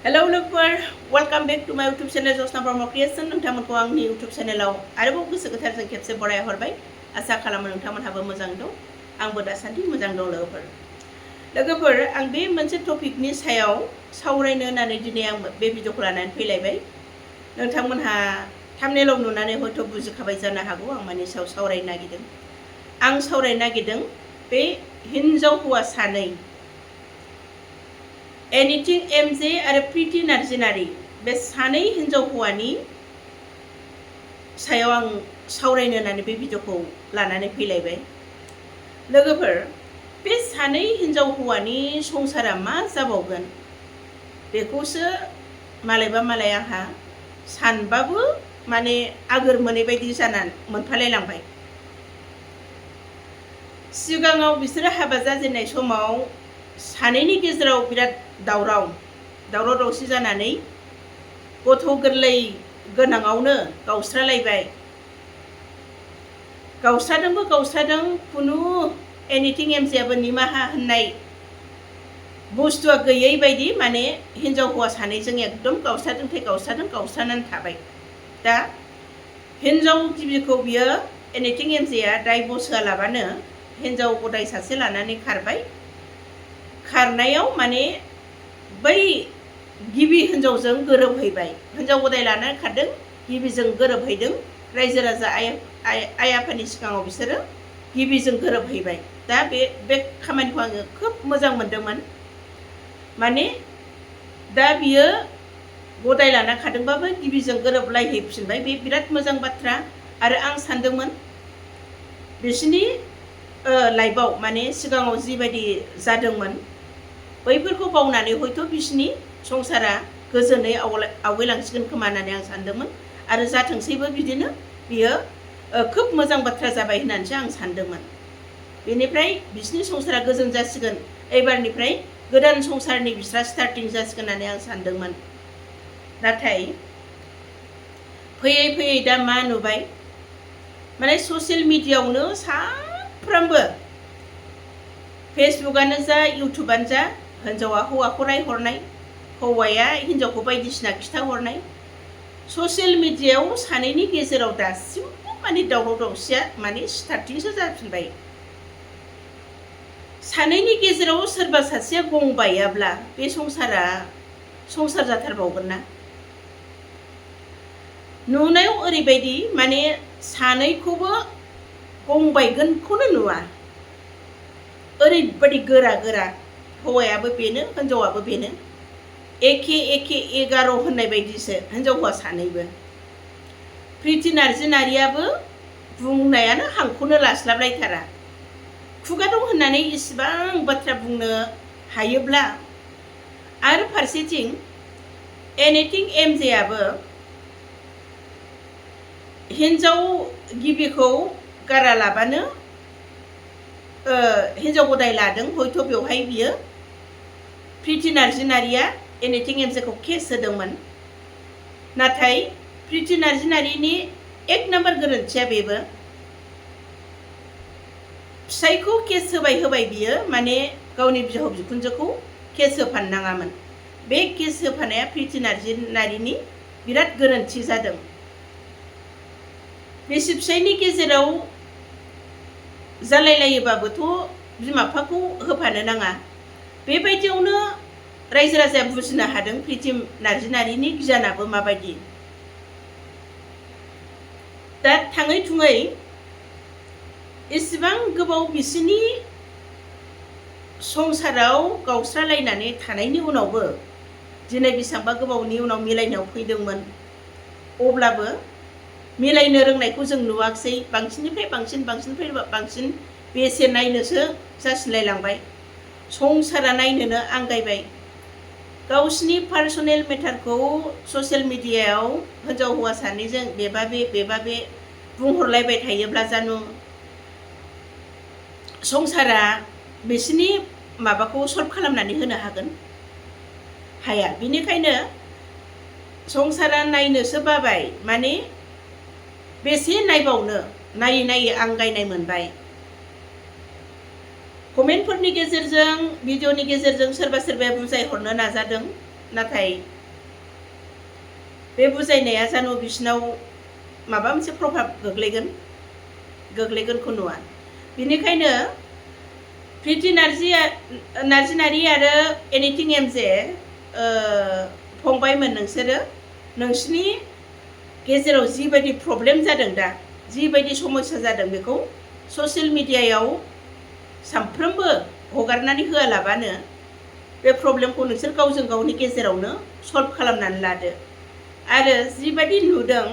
Hello लोगोफोर welcome back to माय YouTube channel जसना Brahma creation नोंथांमोनखौ आंनि यूट्यूब चैनलाव आरोबाव गोसो गोथारजों खेबसे बराय हरबाय आसा खालामो नोंथांमोनहाबो मोजां दं आंबो दासान्दि मोजां दं लोगोफोर आं बे मोनसे टपिकनि सायाव सावरायनो होननानै दिनै आं बे भिडिअखौ लानानै फैलायबाय नोंथांमोनहा थाम्बनेलाव नुनानै हयथ' बुजिखाबाय जानो हागौ आं मानि सायाव सावरायनो नागिरदों आं सावरायनो नागिरदों बे हिन्जाव हौवा सानै एनिथिं एमजे आरो प्रिति नार्जिनारि बे सानै हिन्जाव हौवानि सायाव आं सावरायनो होननानै बे भिडिअखौ लानानै फैलायबाय लोगोफोर बे सानै हिन्जाव हौवानि संसारा मा जाबावगोन बेखौसो मालायबा मालाय आंहा सानबाबो माने आगोर मोनै बायदि जानानै मोनफालायलांबाय सिगाङाव बिसोरो हाबा जाजेननाय समाव सानैनि गेजेराव बिराद दावराव दावसि जानानै गथ' गोरलै गोनाङावनो गावस्रालायबाय गावस्रादों खुनु एनिथिं एमजेआबो निमाहा होननाय बुस्थुआ गैयै बायदि माने हिन्जाव हौवा सानैजों एकदम गावस्रानानै थाबाय दा हिन्जाव गिबिखौ बियो एनिथिं एमजेआ डाइभर्स होआलाबानो हिन्जाव गदाय सासे लानानै खारबाय खारनायाव माने बै गिबि हिन्जावजों गोरोबहैबाय हिन्जाव गदाय लानानै खारदों गिबिजों गोरोबहैदों रायजो राजा आइ आफानि सिगाङाव बिसोरो गिबिजों गोरोबहैबाय दा बे खामानिखौ आङो खोब मोजां मोनदोंमोन माने दा बियो गदाय लाना खारदोंबाबो गिबिजों गोरोबलायहैफिनबाय बे बिराद मोजां बाथ्रा आरो आं सानदोंमोन बिसोरनि लाइफआव माने सिगाङाव जिबायदि जादोंमोन बैफोरखौ बावनानै हयथ' बिसोरनि संसारा गोजोनै आवगायलांसिगोन खोमा होननानै आं सानदोंमोन आरो जाथोंसैबो बिदिनो बियो खोब मोजां बाथ्रा जाबाय होननानैसो आं सानदोंमोन बेनिफ्राय बिसोरनि संसारा गोजोन जासिगोन एबारनिफ्राय गोदान संसारनि बिस्रा स्टार्टिं जासिगोन होननानै आं सानदोंमोन नाथाय फैयै दा मा नुबाय माने ससियेल मिडियाआवनो साफ्रोमबो फेसबुकआनो जा इउटुबानो जा हिन्जावा हौवाखौ रायहरनाय हौवाया हिन्जावखौ बायदिसिना खिथाहरनाय ससियेल मिडियाआव सानैनि गेजेराव दासिमबो माने दावराव दावसिया माने स्टार्टिंसो जाफिनबाय सानैनि गेजेराव सोरबा सासेया गं बायाब्ला बे संसार जाथारबावगोन ना नुनायाव ओरैबायदि माने सानैखौबो गं बायगोनखौनो नुवा ओरैबायदि गोरा हौवायाबो बेनो हिन्जावाबो बेनो एखे 11 होननाय बायदिसो हिन्जाव हौवा सानैबो प्रिति नार्जिनारियाबो बुंनायानो हांखौनो लास्लाबलायथारा खुगा दं होननानै इसिबां बाथ्रा बुंनो हायोब्ला आरो फारसेथिं एनिथिं एमजेआबो हिन्जाव गिबिखौ गारालाबानो हिन्जाव गदाय लादों हयथ' बेवहाय बियो प्रिति नार्जिनारिया एनिथिं एमजेखौ केस होदोंमोन नाथाय प्रिति नार्जिनारिनि 1 नाम्बार गोरोन्थिया बेबो फिसायखौ केस होबाय बियो माने गावनि बिहाव बिखुनजोखौ केस होफानो नाङामोन बे केस होफानाया प्रिति नार्जिनारिनि बिराद गोरोन्थि जादों बिसि फिसायनि गेजेराव जालायलायोबाबोथ' बिमा बिफाखौ होफानो नाङा बेबायदियावनो रायजो राजाया बुजिनो हादों प्रिति नार्जिनारिनि गियानाबो माबायदि दा थाङै थुङै एसेबां गोबाव बिसिनि संसाराव गावस्रालायनानै थानायनि उनावबो दिनै बेसेबांबा गोबावनि उनाव मिलायनायाव फैदोंमोन अब्लाबो मिलायनो रोंनायखौ जों नुवाखसै बांसिननिफ्राय बांसिन बेसे नायनोसो जासिलायलांबाय संसारा नायनोनो आंगायबाय गावसिनि पार्सनेल मेटारखौ ससियेल मिडियायाव हिन्जाव हौवा सानैजों बेबा बे बुंहरलायबाय थायोब्ला जानु संसारा बिसिनि माबाखौ सल्भ खालामनानै होनो हागोन हाया बेनिखायनो संसारा नायनोसो बाबाय माने बेसे नायबावनो नायै आंगायनाय मोनबाय कमेन्टफोरनि गेजेरजों भिडिअनि गेजेरजों सोरबा सोरबाया बुजायहरनो नाजादों नाथाय बे बुजायनाया जानो बिसिनाव माबा मोनसे प्रभाब गोग्लैगोनखौ नुवा। बेनिखायनो प्रिति नार्जिनारि आरो एनिथिं एमजे फंबायमोन, नोंसोरो नोंसिनि गेजेराव जिबायदि प्रब्लेम जादों, दा जिबायदि समस्या जादों, बेखौ ससियेल मिडियायाव सानफ्रोमबो हगारनानै होआलाबानो बे प्रब्लेमखौ नोंसोर गावजों गावनि गेजेरावनो सल्भ खालामनानै लादो। आरो जिबायदि नुदों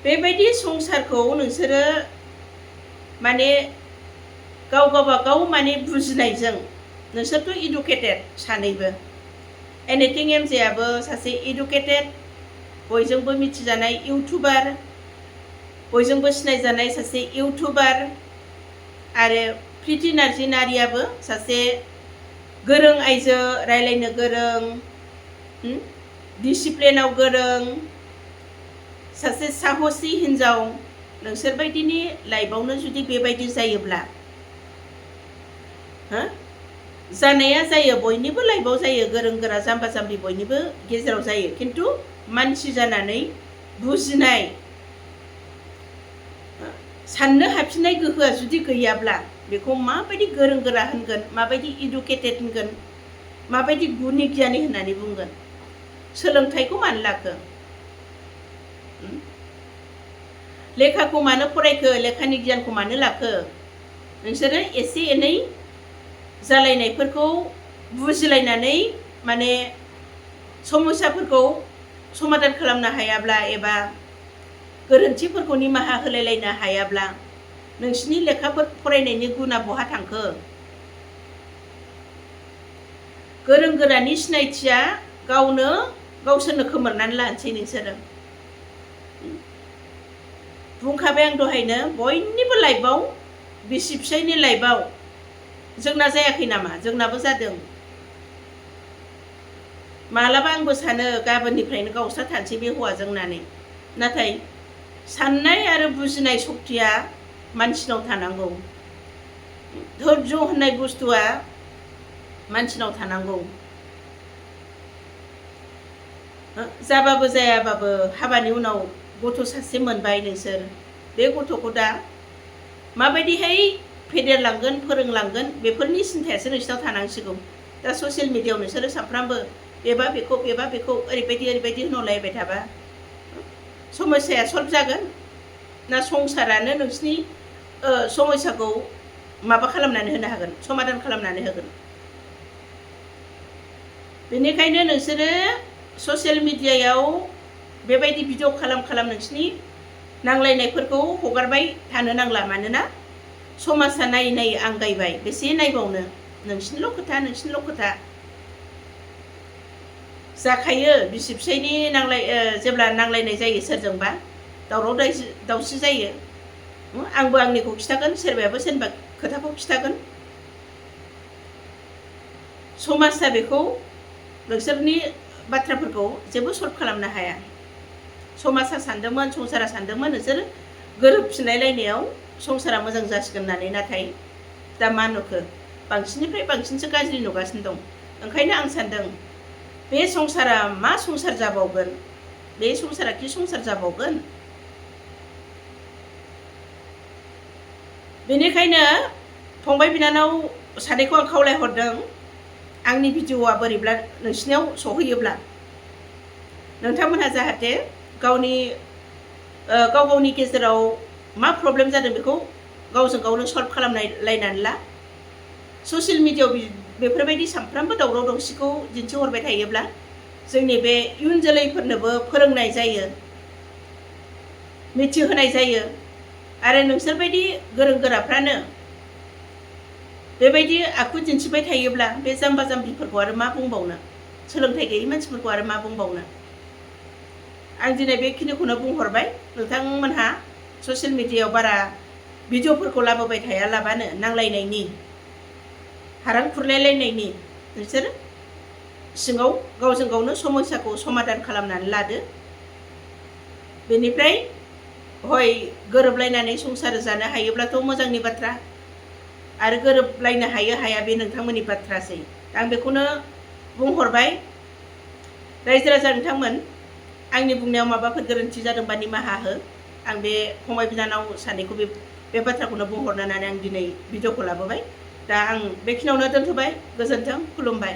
बेबायदि संसारखौ नोंसोरो माने गावबागाव माने बुजिनायजों, नोंसोरथ' इडुकेटेड सानैबो, एनिथिं एमजेआबो सासे इडुकेटेड, बयजोंबो मिथिजानाय इउटुबार, बयजोंबो सिनायजानाय सासे इउटुबार, आरो प्रिति नार्जिनारियाबो सासे गोरों आइजो, रायलायनो गोरों, डिसिप्लिनाव गोरों, सासे साहसि हिन्जाव। नोंसोरबायदिनि लाइफआवनो जुदि बेबायदि जायोब्ला, जानाया जायो, बयनिबो लाइफआव जायो, गोरों गोरा जाम्बा जाम्बि बयनिबो गेजेराव जायो। खिन्थु मानसि जानानै बुजिनाय, साननो हाफिननाय गोहोआ जुदि गैयाब्ला बेखौ माबायदि गोरों गोरा होनगोन, माबायदि इडुकेटेड होनगोन, माबायदि गुनि गियानि होननानै बुंगोन? सोलोंथाइखौ मानो लाखो? लेखाखौ मानो फरायखो? लेखानि गियानखौ मानो लाखो? नोंसोरो एसे एनै जालायनायफोरखौ बुजिलायनानै माने समस्याफोरखौ समाधान खालामनो हायाब्ला, एबा गोरोन्थिफोरखौ निमाहा होलायलायनो हायाब्ला, नोंसिनि लेखाफोर फरायनायनि गुना बहा थांखो? गोरों गोरानि सिनायथिया गावनो गावसोरनो खोमोरनानै लानोसै नोंसोरो। बुंखाबाय आं दहायनो, बयनिबो लाइफआव, बिसि फिसायनि लाइफआव जोंना जायाखै नामा? जोंनाबो जादों। मालाबा आंबो सानो गाबोननिफ्रायनो गावस्रा थानोसै बे हौवाजों होननानै। नाथाय साननाय आरो बुजिनाय सक्तिया मानसिनाव थानांगौ। धैर्य होननाय बुस्थुआ मानसिनाव थानांगौ। जाबाबो जायाबाबो हाबानि उनाव गथ' सासे मोनबाय नोंसोर, बे गथ'खौ दा माबायदिहाय फेदेरलांगोन, फोरोंलांगोन, बेफोरनि सिन्थायासो नोंसिनाव थानांसिगौ। दा ससियेल मिडियायाव नोंसोरो सानफ्रामबो बेबा बेखौ ओरैबायदि होनलायबाय थाबा समस्याया सल्भ जागोन ना संसारानो नोंसिनि समस्याखौ माबा खालामनानै होनो हागोन, समाधान खालामनानै होगोन? बेनिखायनो नोंसोरो ससियेल मिडियायाव बेबायदि भिडिअ खालाम नोंसिनि नांलायनायफोरखौ हगारबाय थानो नांला। मानोना समाजा नायै नायै आंगायबाय, बेसे नायबावनो? नोंसिनिल' खोथा जाखायो। बिसि फिसायनि जेब्ला नांलायनाय जायो सोरजोंबा, दावराव दावसि जायो, आंबो आंनिखौ खिथागोन, सोरबायाबो सोरबा खोथाखौ खिथागोन। समाजा बेखौ, नोंसोरनि बाथ्राफोरखौ जेबो सल्भ खालामनो हाया। समाजा सानदोंमोन, संसारा सानदोंमोन नोंसोर गोरोबफिनलायलायनायाव संसारा मोजां जासिगोन होननानै। नाथाय दा मा नुखो? बांसिननिफ्राय बांसिनसो गाज्रि नुगासिनो दं। ओंखायनो आं सानदों, बे संसारा मा संसार जाबावगोन? बे संसारा कि संसार जाबावगोन? बेनिखायनो फंबाय बिनानाव सानैखौ आं खावलायहरदों, आंनि भिडिअआ बोरैब्ला नोंसिनियाव सहैयोब्ला नोंथांमोनहा जाहाथे गाव गावनि गेजेराव मा प्रब्लेम जादों बेखौ गावजों गावनो सल्भ खालामलायनानै ला। ससियेल मिडियायाव बेफोरबायदि सानफ्रामबो दावराव दावसिखौ दिन्थिहरबाय थायोब्ला जोंनि बे इयुन जोलैफोरनोबो फोरोंनाय जायो, मिथिहोनाय जायो। आरो नोंसोरबायदि गोरों गोराफ्रानो बेबायदि आखु दिन्थिबाय थायोब्ला बे जाम्बा जाम्बिफोरखौ आरो मा बुंबावनो? सोलोंथाइ गैयै मानसिफोरखौ आरो मा बुंबावनो? आं दिनै बेखिनिखौनो बुंहरबाय। नोंथांमोनहा ससियेल मिडियायाव बारा भिडिअफोरखौ लाबोबाय थायालाबानो, नांलायनायनि, हारां खुरलायलायनायनि, नोंसोर सिङाव गावजों गावनो समस्याखौ समाधान खालामनानै लादो। बेनिफ्राय हय गोरोबलायनानै संसार जानो हायोब्लाथ' मोजांनि बाथ्रा, आरो गोरोबलायनो हायो हाया बे नोंथांमोननि बाथ्रासै। आं बेखौनो बुंहरबाय। रायजो राजा नोंथांमोन आंनि बुंनायाव माबाफोर गोरोन्थि जादोंबा निमाहा हो आं बे फंबाय बिनानाव सानैखौ बे बाथ्राखौनो बुंहरनो होननानै आं दिनै भिडिअखौ लाबोबाय दा आं बेखिनियावनो दोनथ'बाय गोजोन्थों खुलुमबाय